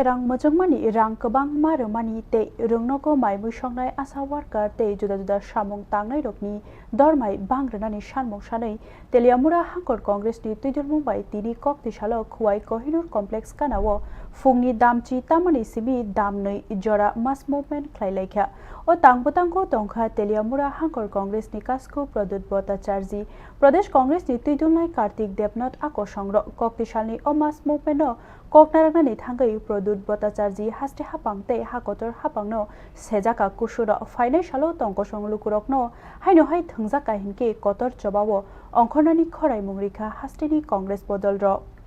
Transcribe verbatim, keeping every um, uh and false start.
Rang muchungmani rang kwbangma rwmani tei rwngnogo mai mui songnai asha worker tei juda juda samung tangnairokni dormai bang rwnani sanmung sanwi Teliamura Hangkor Congress ni twidulmung bai tini kok tisalo Khowai Kohinoor Complex ganao phungni damchi tamani simi damnwi jora mass movement khlai laikha. O tang bwtango tongkha Teliamura Hangkor Congress ni kasku Pradyut Bhattacharjee, Pradesh Congress ni twidulnai Kartik Debnath a kosongrok. Kok tisalni o mass movement no kok narwknani thangwi Pradyut Bhattacharjee haste hapang tei hakotor hapangno sejaka kusuro phainai salo tongkosong lukurokno haino hai thwngjak kahinkhe kotor chobao ongkhornani khoraimung rikha hasteni Congress bodolrok.